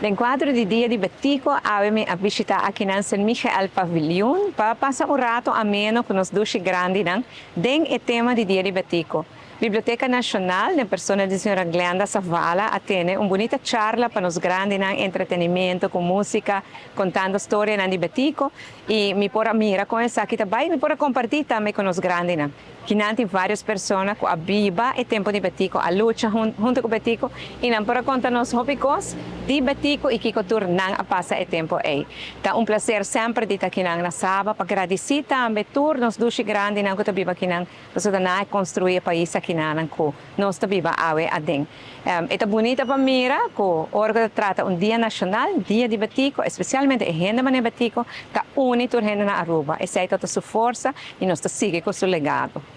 Den cuadro di Dia di Betico, awe mi a bishita akinan San Michael Paviljoen pa pasa un rato ameno cu nos dushi grandinan den e tema di Dia di Betico. Biblioteca Nacional, den persona di señora Glenda Zavala, a tene un bunita charla pa nos grandinan, entretenimento cu musica, contando storianan di Betico y mi por a mira con esaki ta bay, mi por a comparti tambe cu nos grandinan. Kinan tin varios persona cu a biba e tempo di Betico, a lucha hunto cu Betico y nan por a conta nos hopi cos di Betico y kico tur nan a pasa e tempo ey. Ta un placer semper di ta kinan na Saba pa gradici tambe tur nos dushi grandinan cu ta biba kinan, pasobra nan a construi e pais akinanan cu nos ta biba awe aden. E ta bunita pa mira cu ora cu ta trata un dia nacional, Dia di Betico, especialmente e hende manera Betico, ta uni tur hende na Aruba. Esey ta su forsa y nos ta sigui cu su legado.